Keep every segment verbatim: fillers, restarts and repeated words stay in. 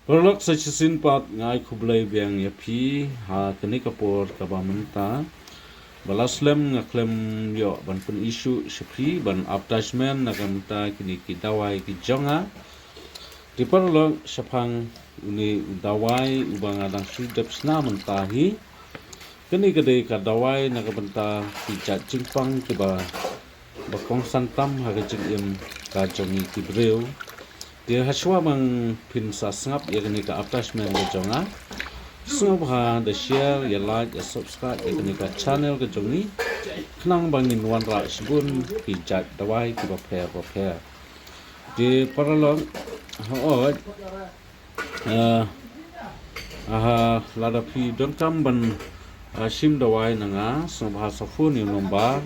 Paralok, sa shisien pat nga ai khublei biang ïa phi ha kane ka por kaba mynta. Ba la slem nga khlem ïoh ban pyn-issue sha phi ban advertisement na ka bynta kine ki dawai ki jong nga. Te paralok, shaphang une u dawai uba nga dang shu dep shna mynta hi, kane ka dei ka dawai na ka bynta ki jait jingpang kiba ba kongsan tam ha ka jingim ka jong ngi ki briew. Te hashwa ban phin sa sngap ïa kane ka advertisement ka jong nga, sngewbha da share, ïa like, ïa subscribe ïa kane ka channel ka jong ngi, khnang ba ngin wanrah shibun ki jait dawai kiba pher ba pher. Te paralok, hooid, eh, aha, lada phi donkam ban, eh, shim dawai na nga, sngewbha sa phone ïa u number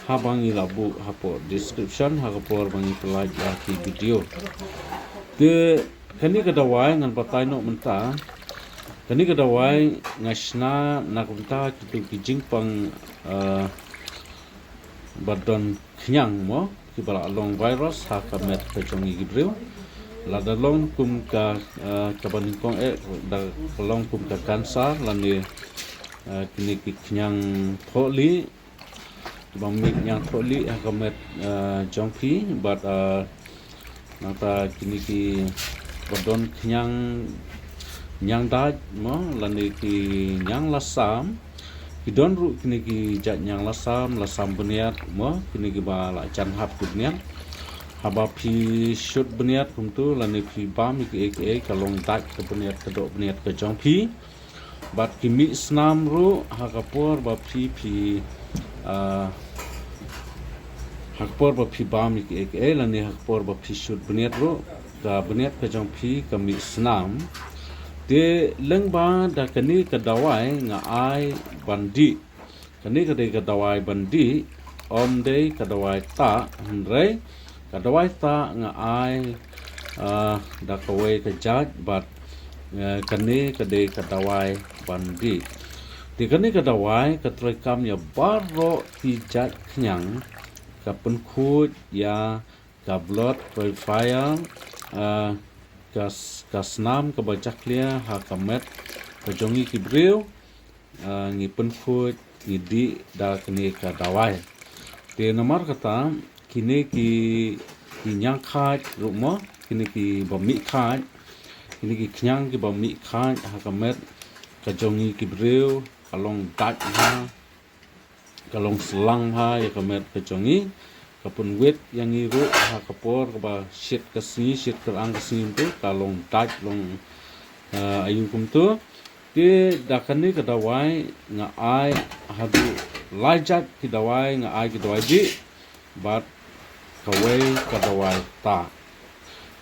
haba ngi la buh hapoh description ha ka por ba ngi pynlait ïa ki video. Te kane ka dawai ngan batai noh mynta. Kane ka dawai nga shna na ka bynta kito ki jingpang, eh, ba don khñiang mo, kiba la long virus ha ka met ka jong ngi ki briew. Lada long kum ka, eh, kaba nyngkong eh, da ka long kum ka cancer lane, eh, kine ki khñiang thohlieh, kiba mih khñiang thohlieh ha ka met, eh, jong phi, bad, eh, nangta kine kiba don khñiang, khñiang dait mo, lane ki khñiang lasam. Ki don ruh kine ki jait khñiang lasam, lasam bniat mo, kine kiba la jan hap ki bniat. Haba phi shut bniat kumto lane phi bam ïa kiei kiei, ka long dait ka bniat, ka doh bniat ka jong phi. Bad ki mih snam ruh ha ka por ba phi, phi, ah, ha ka por ba phi bam ïa kiei kiei lane ha ka por ba phi shut bniat ruh, ka bniat ka jong phi ka mih snam. Te lyngba da kane ka dawai nga ai ban dih. Kane ka dei ka dawai ban dih, ym dei ka dawai tah, hynrei ka dawai tah nga ai, ah, da kawei ka jait, bad, eh, kane ka dei ka dawai ban dih. Te kane ka dawai ka trei kam ïa baroh ki jait khñiang, ka pynkhuid ïa ka blood purifier, ah, ka s-, ka snam kaba jakhlia ha ka met ka jong ngi ki briew, ah, ngi pynkhuid, ngi dih da kane ka dawai. Te namar kata, kine ki, ki khñiang khaid ruh mo, kine kiba mih khaid, kine ki khñiang kiba mih khaid ha ka met ka jong ngi ki briew, ka long dait ha, ka long slang ha ïa ka met ka jong ngi, ka pynwit ïa ngi ruh ha ka por kaba shit ka sngi, shit kyrang ka sngi, kumto ka long dait, long, eh, aïu kumto. Te da kane ka dawai nga ai haduh lai jait ki dawai, nga ai ki dawai dih bad kawei ka dawai tah.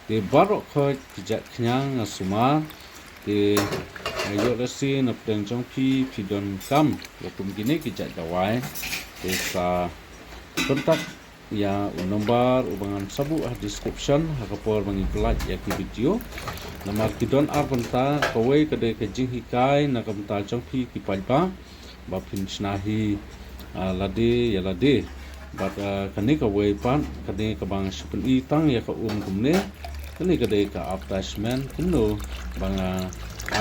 Te baroh khoit ki jait khñiang nga sumar. Te nga ïoh lehse na pdeng jong phi, phi donkam ïa kum kine ki jait dawai, te sa contact ïa u number uba ngan sa buh ha description ha ka por ba ngi pynlait ïa ki video. Namar ki don ar bynta, kawei ka dei ka jinghikai na ka bynta jong phi ki paidbah ba phin shna hi, ah, lade ïa lade. Bad, ah, kane kawei pat, kane kaba nga shu pyni tang ïa ka um kumne. Kane ka dei ka advertisement kumno ba nga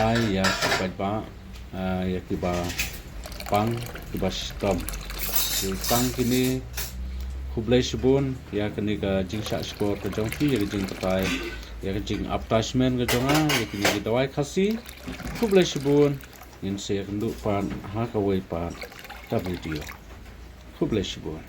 ai ïa ki paidbah, ah, ïa kiba pang, kiba shitom. Te tang kine, khublei shibun ïa kane ka jingshah shkor ka jong phi, ïa ka jingbatai, ïa ka jing advertisement ka jong nga ïa kine ki dawai Khasi. Khublei shibun. Ngin sa ïakynduh pat ha kawei pat ka video. Khublei shibun.